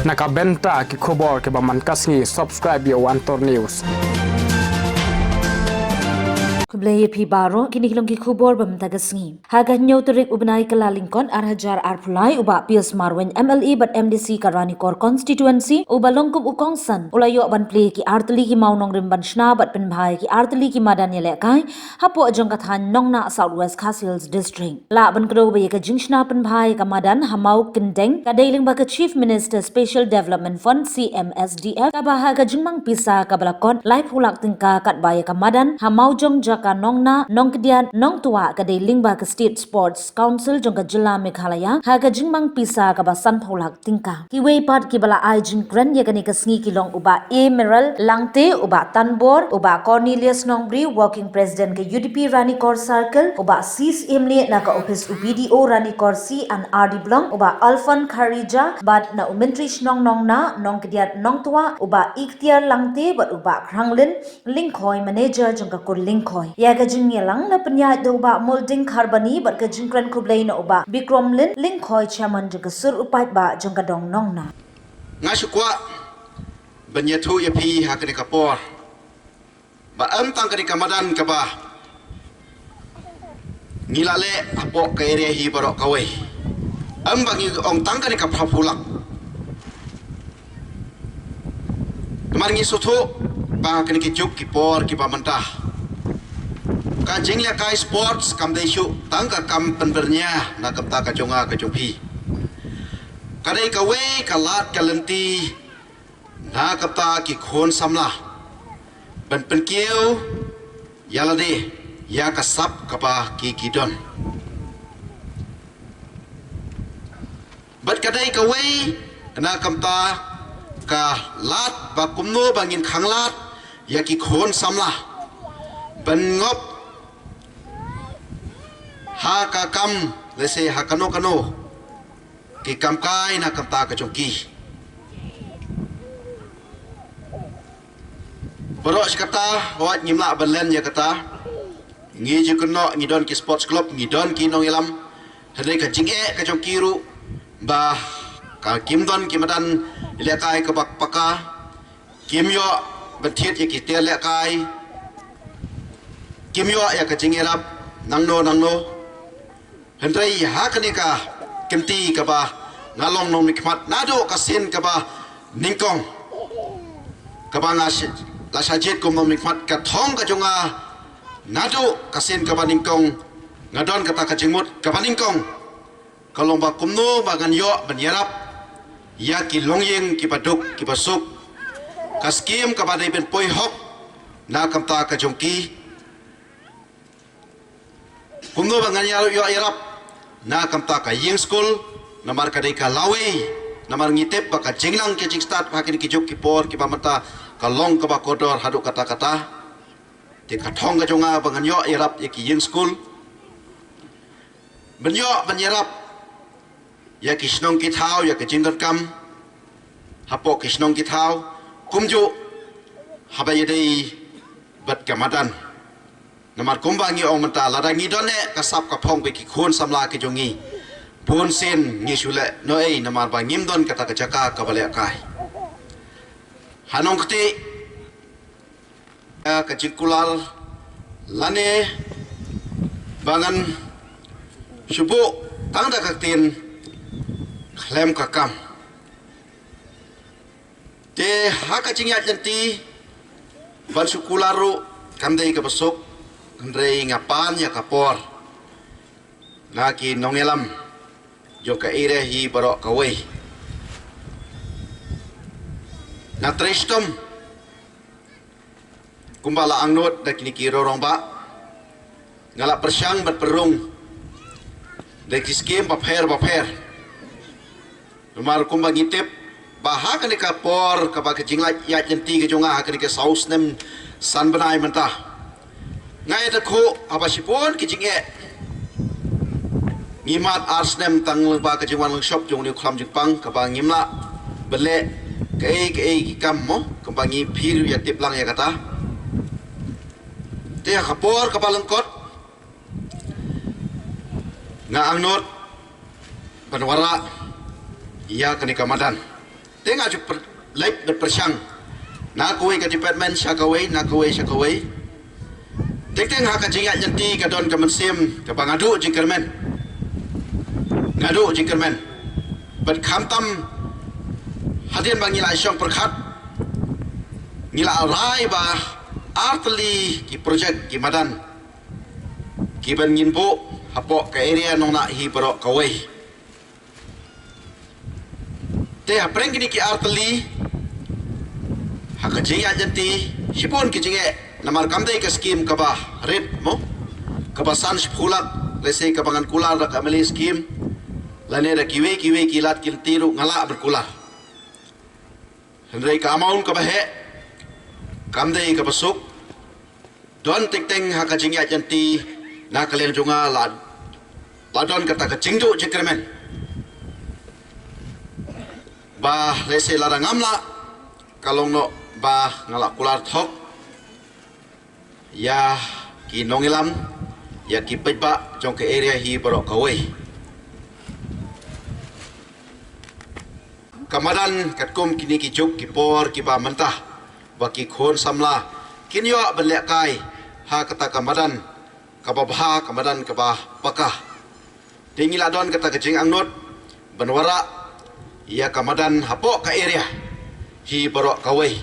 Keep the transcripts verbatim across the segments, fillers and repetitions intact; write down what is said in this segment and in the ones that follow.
Na ka bynta ki khubor kiba man ka sngi, subscribe ïa u Antor News. Khublei ïa phi baroh, kine ki long ki khubor ba mynta ka sngi. Ha ka hynñiew tarik u bnai Kyllalyngkot ar hajar arphew lai, u Bah Pius Marwein, M L A bad M D C ka Ranikor Constituency, uba long kum u kongsan, u la ïoh ban plie ki artylli ki mawnongrim ban shna bad pynbha ïa ki artylli ki madan ïalehkai hapoh jong ka thaiñ Nongnah, South West Khasi Hills District. Lah ban kdew ba ïa ka jingshna pynbha ïa ka madan ha Mawkyndeng ka dei lyngba ka Chief Minister Special Development Fund, C M S D F, kaba ha ka jingmang pisa kaba la kot laiphew lak tyngka, katba ïa ka madan ha Mawjong jaka Nongnah, Nongkdiat, Nongtwah ka dei lyngba ka State Sports Council jong ka jylla Meghalaya ha ka jingmang pisa kaba sanphew lak tyngka. Kiwei pat kiba la ai jingkren ïa kane ka sngi ki long u Bah Emerald Langte, u Bah Tanbor, u Bah Cornelius Nongbri, Working President ka U D P Ranikor Circle, u Bah C Syiem Lieh na ka ophis u B D O Ranikor C and R D Block, u Bah Alfon Kharija, bad na u Myntri Shnong Nongnah, Nongkdiat, Nongtwah, u Bah Iktiar Langte, bad u Bah Khranglin Lyngkhoi, Manager jong ka kur Lyngkhoi. Ïa ka jingïalang la pynïaid da u Bah Molding Kharbani bad ka jingkren khublei na u Bah Bikromlin Lyngkhoi, Chairman jong ka sur u paidbah jong ka dong Nongnah. Nga shu kwah ban ïathuh ïa phi ha kane ka por ba ym tang kane ka madan kaba ngi la leh hapoh ka area hi baroh kawei. Ym ba ngi ong tang kane ka phraphew lak. Namar ngi sngewthuh ba kane ki juk ki por kiba mynta, ka jinglehkai sports kam dei shuh tang ka kam pynbyrngia na ka bynta ka jong nga ka jong phi. Ka dei kawei ka lad ka lynti na ka bynta ki khun samla ban pynkiew ïa lade ïa ka sap kaba ki ki don. Bad ka dei kawei na ka bynta ka lad ba kumno ba ngin khanglad ïa ki khun samla ban ngop ha ka kam, lehse ha kano kano ki kam kai na ka bynta ka jong ki. Baroh shi katta, hooid ngim lah ban len ïa kata. Ngi ju kynnoh, ngi don ki sports club, ngi don ki nongïalam. Hynrei ka jingeh ka jong ki ruh ba ka kim don ki madan lehkai kaba paka, kim ïoh ban thied ïa ki tiar lehkai, kim ïoh ïa ka jingïarap nangno nangno. Hynrei ha kane ka kynti kaba nga long nongmihkhmat naduh ka sien kaba nyngkong, kaba nga shi-, la shah jied kum nongmihkhmat, ka thong ka jong nga naduh ka sien kaba nyngkong, nga don kata ka jingmut kaba nyngkong, ka long ba kumno ba ngan ïoh ban ïarap ïa ki longïing kiba duk kiba suk. Ka skim kaba dei ban poi hok na ka bynta ka jong ki, kumno ba ngan ïa-, ïoh ïarap na ka bynta ka ïing skul, namar ka dei ka lawei, namar ngi tip ba ka jinglang ka jingstad ha kine ki juk ki por kiba mynta ka long kaba kordor haduh katta katta. Te ka thong ka jong nga ba ngan ïoh ïarap ïa ki ïing skul, ban ïoh ban ïarap ïa ki shnong ki thaw, ïa ka jingdonkam hapoh ki shnong ki thaw, kumjuh haba ïadei bad ka madan. Namar kumba ngi ong mynta, lada ngi don eh ka sap ka phong bad ki khun samla ki jong ngi, bun sien ngi shu leh noh ei, namar ba ngim don kata ka jaka kaba lehkai. Ha nongkti, eh, ka jingkular lane ba ngan shu buh tang da ka ktien khlem ka kam. Te ha ka jingïaid lynti ban shu kular ruh kam dei kaba suk, hynrei nga pan ïa ka por na ki nongïalam jong ka area hi baroh kawei. Nga trei shitom kumba la angnud da kine ki rangbah, nga la pyrshang bad pyrshang da ki skim bapher bapher. Namar kumba ngi tip ba ha kane ka por kaba ka jinglait ïaid lynti ka jong nga ha kane ka saw snem san bnai mynta, nga ïa da khuh haba shibun ki jingeh ngi mad ar snem tang lyngba ka jingwan lyngshop jong une u khlam jingpang kaba ngim lah ban leh kaei kaei ki kam mo, kaba ngi phi ruh ïa tip lang ïa kata. Te ha ka por kaba lyngkot nga angnud ban wanrah ïa kane ka madan. Te nga ju leit bad pyrshang na kawei ka department sha kawei, na kawei sha kawei. Teng teng ha ka jingïaid lynti ka don ka mynsiem kaba nga duh jingkyrmen. Nga duh jingkyrmen. Bad khamtam hadien ba ngi la shong pyrkhat, ngi la rai ba artylli ki project ki madan kiban ngin buh hapoh ka area Nongnah hi baroh kawei. Te hapdeng kine ki artylli, ha ka jingïaid lynti, shibun ki jingeh, namar kam dei ka skim kaba rit mo, kaba san shiphew lak, lehse kaba ngan kular da ka M L A skim, lane da kiwei kiwei ki lad ki lynti ruh nga lah ban kular. Hynrei ka amount kaba heh, kam dei kaba suk, don teng teng ha ka jingïaid lynti na ka liang jong nga la, la don kata ka jingduh jingkyrmen. Ba lehse lada ngam lah, ka long noh ba nga la kular thok ïa ki nongïalam, ïa ki paidbah jong ka area hi baroh kawei. Ka madan katkum kine ki juk ki por kiba mynta, ba ki khun samla kin ïoh ban lehkai ha kata ka madan kaba bha, ka madan kaba paka. Te ngi la don kata ka jingangnud ban wallam ïa ka madan hapoh ka area hi baroh kawei.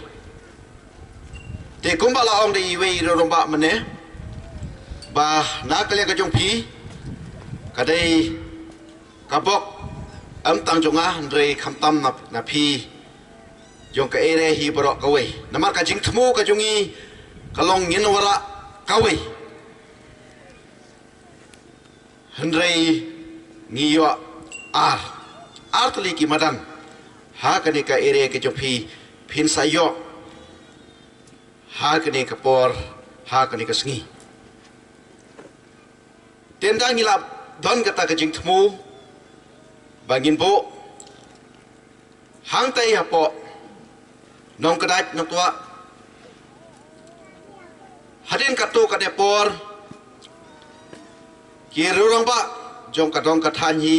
Te kumba la ong da iwei i rangbah mynne, ba na ka liang ka jong phi, ka dei ka bok, ym tang jong nga hynrei khamtam na, na phi jong ka area hi baroh kawei. Namar ka jingthmu ka jong ngi ka long ngin wallam kawei. Hynrei ngi ïoh ar, artylli ki madan ha kane ka area ka jong phi, phin sa ïoh ha kane ka por, ha kane ka sngi. Te ynda ngi la don kata ka jingthmu ba ngin buh hangtai hapoh Nongkdait Nongtwah, hadien katto katne por ki rangbah jong ka dong ka thaiñ hi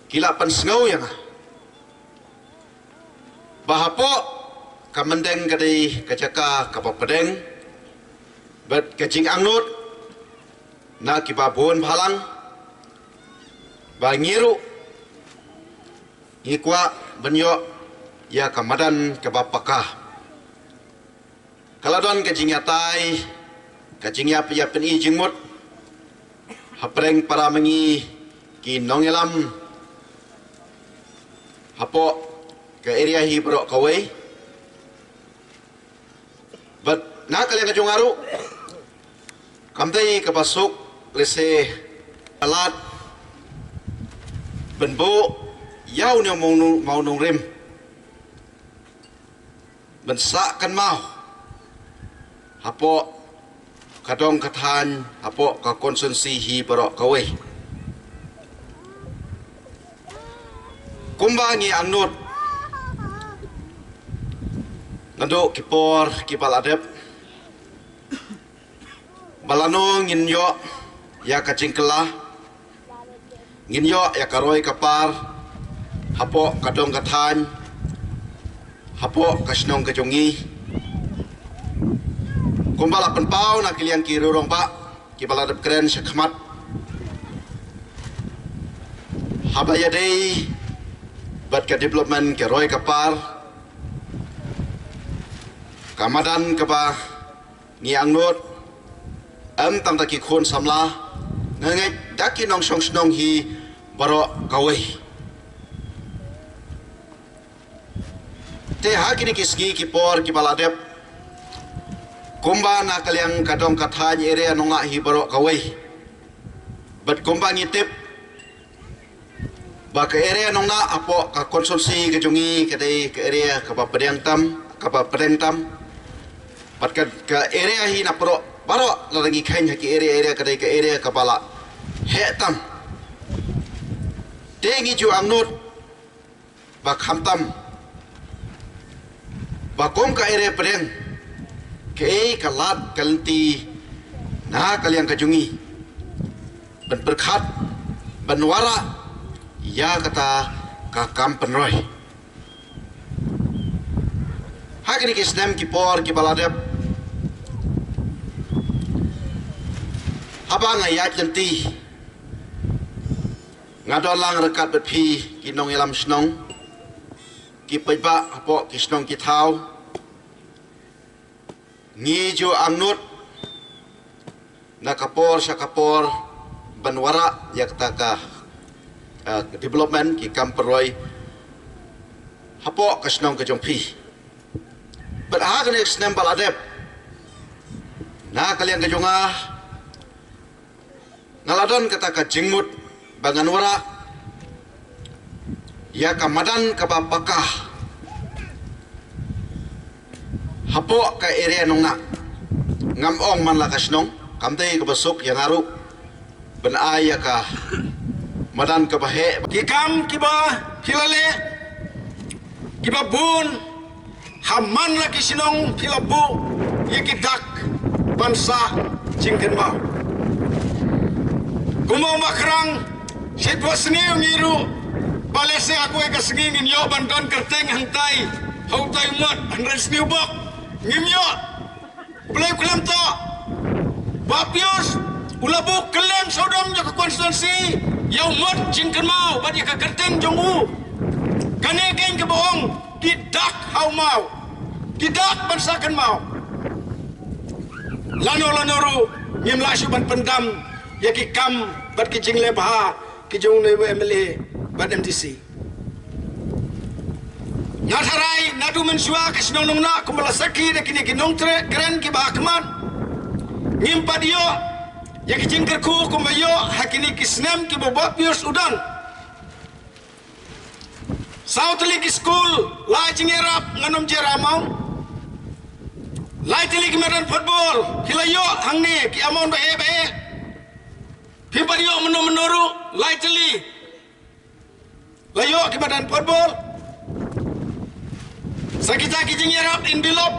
ki la pynsngew ïa nga ba hapoh ka Myndeng ka dei ka jaka kaba pdeng bad ka jingangnud na kiba bun bhalang, ba ngi ruh ngi kwah ban ïoh ïa ka madan kaba paka. Ka la don ka jingïatai, ka jingïap ïa pyni jingmut hapdeng para ma ngi ki nongïalam hapoh ka area hi baroh kawei. Bad na ka liang ka jong nga ruh, kam dei kaba suk lehse ka lad ban buh ïa une u mawnongrim ban sah kynmaw hapoh ka dong ka thaiñ, hapoh ka constituency hi baroh kawei. Kumba ngi angnud naduh ki por kiba la dep, ba lano ngin ïoh ïa ka jingkylla, ngin ïoh ïa ka roi ka par hapoh ka dong ka thaiñ, hapoh ka shnong ka jong ngi. Kumba la pynpaw na ka liang ki rangbah kiba la dep kren sha khmat, haba ïadei bad ka development, ka roi ka par, ka madan kaba ngi angnud, ym tang da ki khun samla, nga ngeit da ki nongshong shnong hi baroh kawei. Te ha kine ki sngi ki por kiba la dep, kumba na ka liang ka dong ka thaiñ area Nongnah hi baroh kawei, bad kumba ngi tip ba ka area Nongnah hapoh ka constituency ka jong ngi ka dei ka area kaba pdeng tam, kaba pdeng tam. Bad ka, ka area hi na baroh, baroh lada ngi kheiñ ha ki area, area ka dei ka area kaba la heh tam. Te ngi ju angnud ba khamtam ba kum ka area pdeng, kaei ka lad ka lynti na ka liang ka jong ngi ban pyrkhat, ban wallam ïa kata ka kam pynroi. Ha kine ki snem ki por kiba la dep, haba nga ïaid lynti, nga don lang ryngkat bad phi ki nongïalam shnong, ki paidbah hapoh ki shnong ki thaw, ngi ju angnud na ka por sha ka por ban wanrah ïa kata ka, eh, development, ki kam pynroi hapoh ka shnong ka jong phi. Bad ha kane ka snem ba la dep, na ka liang ka jong nga, nga la don kata ka jingmut ba ngan wanrah ïa ka madan kaba paka hapoh ka area Nongnah. Ngam ong man la ka shnong, kam dei kaba suk ïa nga ruh ban ai ïa ka madan kaba heh. Ki kam kiba phi la leh kiba bun ha man la ki shnong phi la buh ïa ki dak ban sah jingkynmaw. Kumba ong Bah Krang, shit ba sniew ngi ruh, ba lehse ha kawei ka sngi ngin ïoh ban don kyrteng hangtai ha utai u mot hynrei sniew bok ngim ïoh. Blei khlem to. Bah Pius u la buh kylleng sawdong jong ka constituency ïa u mot jingkynmaw bad ïa ka kyrteng jong u. Kane keiñ kaba ong ki dak ha u maw, ki dak ban sah kynmaw. Lano lano ruh ngim lah shuh ban pyndam ïa ki kam bad ki jingleh bha ki jong une u M L A bad M D C. Nga tharai naduh mynshuwa ka shnong Nongnah kumba la sakhi da kine ki nongtrei kren kiba ha khmat, ngim pat ïoh ïa ki jingkyrkhu kumba ïoh ha kine ki snem kiba Bah Pius u don. Saw tylli ki skul, lai jingïarap ngan ym jia ra amount. Lai tylli ki madan football ki la ïoh hangne, ki amount ba eh ba eh. Phim pat ïoh mynno mynno ruh, lai tylli la ïoh ki madan football. Sa kita ki jingïarap envelope,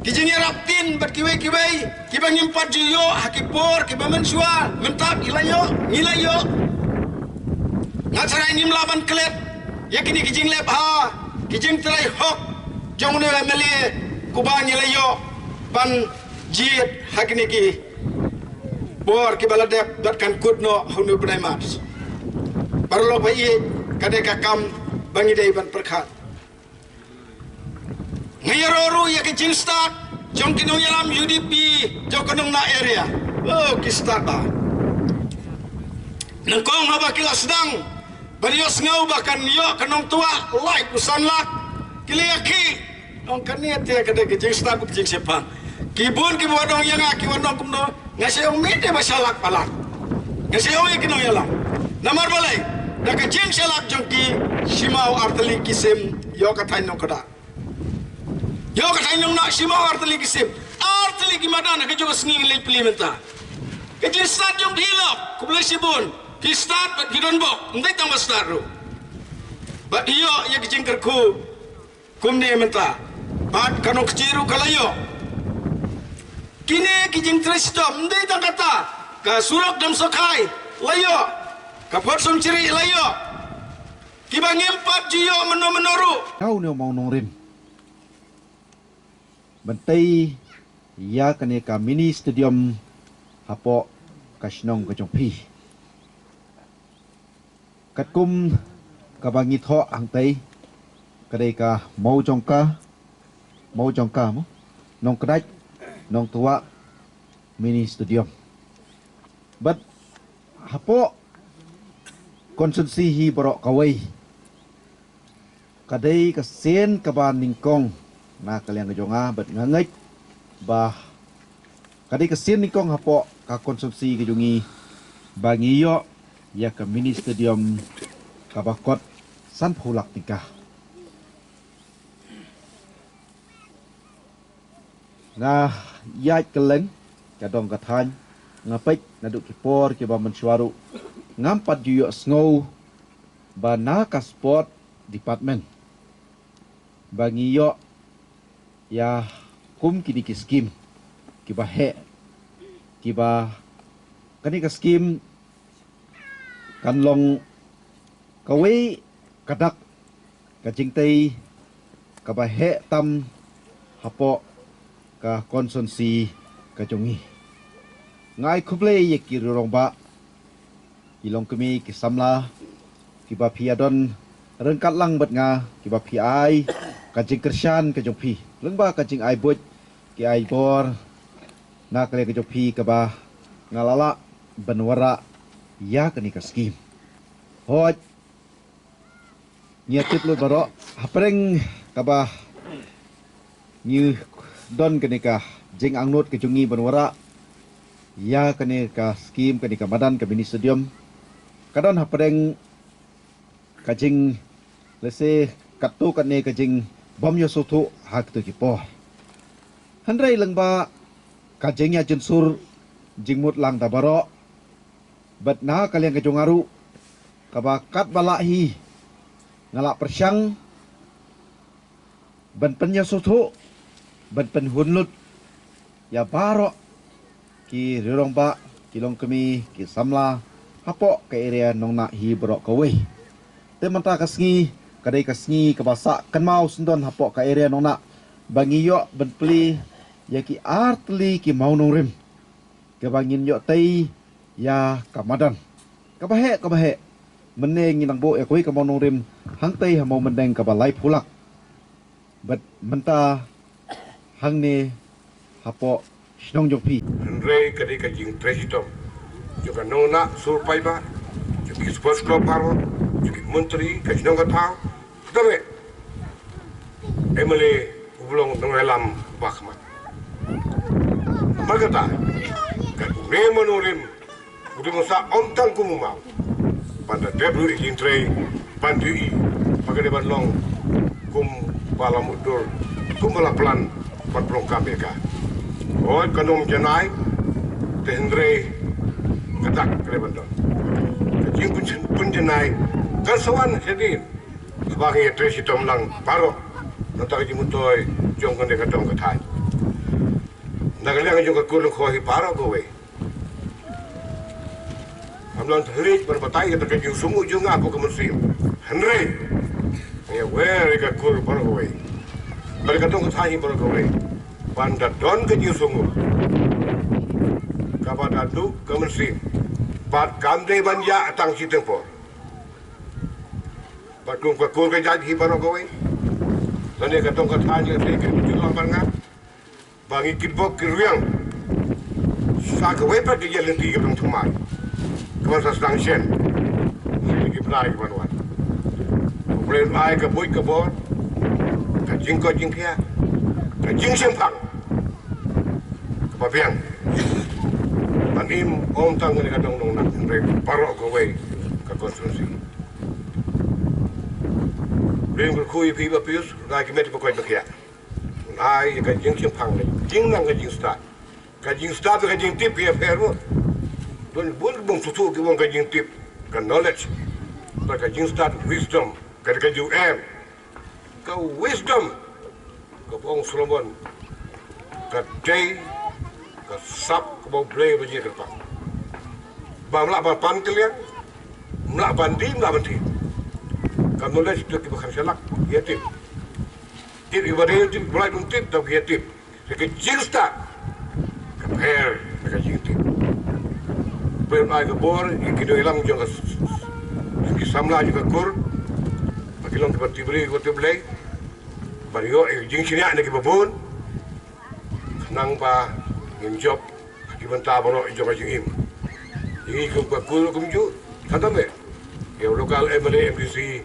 ki jingïarap tin bad kiwei kiwei kiba ngim pat ju ïoh ha ki por kiba mynshuwa, mynta ki la ïoh, ngi la ïoh. Nga tharai ngim lah ban klet ïa kine ki jingleh bha, ki jingtrei hok jong une u M L A, kumba ngi la ïoh ban jied ha kine ki por kiba la dep bad kan kut noh ha une u bnai March. Paralok ba ïeit, ka dei ka kam ba ngi dei ban pyrkhat. Nga ïaroh ruh ïa ka jingstad jong ki nongïalam U D P jong ka Nongnah area. Oh, ki stad bha. Nyngkong haba ki la sdang ban ïohsngew ba kan ïoh ka nongtuah laiphew san lak, ki la ïakhih. Ong kane te ka dei ka jingstad bad ka jingshemphang. Ki bun kiba wan ong ïa nga, ki wan ong kumno, nga shu ong mih te ba sha lak palat. Nga shu ong ïa ki nongïalam. Namar balei? Da ka jingshalak jong ki, shi maw ar tylli ki sim ïoh ka thaiñ Nongkhdar. Ïoh ka thaiñ Nongnah shi maw ar tylli ki sim. Ar tylli ki madan ha kajuh ka sngi ngi leit plie mynta. Ka jingstad jong phi lok, khublei shibun. Phi stad bad phi don bok, ym dei tang ba stad ruh. Bad ïoh ïa ka jingkyrkhu kumne mynta. Bad ka Nongkti ruh ka la ïoh. Kine ki jingtrei shitom, ym dei tang kata, ka surok Damsokhai la ïoh, ka Photsongchri la ïoh. Kiba ngim pat ju ïoh mynno mynno ruh. Ka une u mawnongrim ban tei ïa kane ka mini stadium hapoh ka shnong ka jong phi. Katkum kaba ngi thoh hangtei, ka dei ka Mawjongka, Mawjongka mo, Nongkdait, Nongtuah, mini stadium. Bad hapoh constituency hi baroh kawei, ka dei ka sien kaba nyngkong na ka liang ka jong nga, bad nga ngeit ba ka dei ka sien nyngkong hapoh ka constituency ka jong ngi ba ngi ïoh ïa ka mini stadium kaba kot sanphew lak tyngka. Nga ïaid kylleng ka dong ka thaiñ, nga peit naduh ki por kiba mynshuwa ruh, ngam pat ju ïohsngew ba na ka sport department ba ngi ïoh ïa kum kine ki skim kiba heh, kiba kane ka skim kan long kawei ka dak ka jingtei kaba heh tam hapoh ka konstituensi ka jong ngi. Nga ai khublei ïa ki rangbah, ki longkmie, ki samla kiba phi ïadon ryngkat lang bad nga, kiba phi ai ka jingkyrshan ka jong phi lyngba ka jingai buit, ki ai bor na ka liang ka jong phi kaba nga la lah ban wanrah ïa kane ka skim. Hooid, ngi ïa tip lut baroh, hapdeng kaba ngi don kane ka jingangnud ka jong ngi ban wanrah ïa kane ka skim, kane ka madan, ka mini stadium, ka don hapdeng ka jinglehse katto katne ka jingbym ïasngewthuh ha kito ki por. Hynrei lyngba ka jingïajynjar, jingmut lang da baroh, bad na ka liang ka jong nga ruh, kaba katba lah hi nga la pyrshang ban pynïasngewthuh, ban pynhun lut ïa baroh ki rangbah, ki longkmie, ki samla hapoh ka area Nongnah hi baroh kawei. Te mynta ka sngi ka dei ka sngi kaba sah kynmaw syndon hapoh ka area Nongnah, ba ngi ïoh ban plie ïa ki artylli ki mawnongrim, kaba ngin ïoh tei ïa ka madan kaba heh, kaba heh. Mynne ngi nang buh ïa kawei ka mawnongrim hangtei ha Mawmyndeng kaba laiphew lak. Bad mynta hangne hapoh shnong jong phi. Hynrei ka dei ka jingtrei shitom jong ka Nongnah Sur Paidbah, jong ki sports club baroh, jong ki montri, ka shnong ka thaw, kata me M L A u ba long nongïalam ba khmat. Namar kata, ka une u mawnongrim u dei ban sah ym tang kum u maw, ban da dep ruh ïa ka jingtrei, ban da ïohi ba ka dei ban long kum ba la mutdur, kum ba la plan ban pynlong kam ïa ka. Hooid, kan ym janai, te hynrei ka dak ka dei ban don. Ka jingpynjanai kan sa wan shadien haba ngi ïatrei shitom lang baroh na ka bynta ka jingmyntoi jong kane ka dong ka thaiñ. Na ka liang jong ka kur Lyngkhoi hi baroh kawei, ngam lah ban thylliej ban batai kata ka jingsngewnguh jong nga hapoh ka mynsiem. Hynrei ngi wer ïa ka kur baroh kawei, bad ka dong ka thaiñ hi baroh kawei, ban da don ka jingsngewnguh kaba da duh ka mynsiem, bad kam dei ban ïaid tang shiteng por. Bad kum ka kur ka jait hi baroh kawei, lane ka dong ka thaiñ ka dei ka jinglong ban nga, ba ngi kitbok kitrwiang sa kawei pat ka ïing lynti ka dong thymmai, ka ban sa sdang shen ha ki bnai ki ban wan. U Blei un ai ka buit ka bor, ka jingkoit jingkhiah, ka jingshemphang kaba biang ban im ym tang kane ka dong Nongnah, hynrei baroh kawei ka konstituensi. U Blei un kyrkhu ïa phi Bah Pius, un ai ki met ba koit ba khiah, un ai ka jingshemphang, ka jingnang, ka jingstad. Ka jingstad, ka jingtip, ki ïapher mo. Don bun bun sutu ki ong ka jingtip, ka knowledge, bad ka jingstad, wisdom, ka dei ka jingem. Ka wisdom, ka ba ong Solomon, ka dei ka sap kaba U Blei ba jia kyrpang. Bym lah ban pan kylliang, ym lah ban die, ym lah ban thied. Ka knowledge, tip kiba kham shalak ïa tip. Tip ïa ba dei, tip ba la dang tip, tip ïa tip. Te ka jingstad ka pher na ka jingtip. Pynban ai ka bor ïa ki nongïalam jong ka s-, s-, s-, ki samla jong ka kur, ba ki long kiba tip briew, kiba tip Blei, ban ïoh ïa ka jingshaniah na kiba bun, khnang ba ngin jop ha ki bynta baroh jong ka jingim. Ïa ngi kum ka kur kumjuh, kata me, ïa u local M L A, M D C,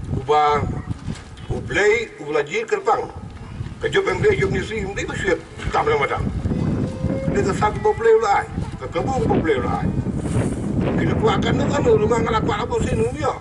uba U Blei u la jied kyrpang. Ka jop M L A, jop M D C ym dei ba shu tam na madan. Ka dei ka sap kaba U Blei u la ai, ka kabu kaba U Blei u la ai. Ki la kwah kano kano, ruh nga la kwah la bun sien, ym ïoh.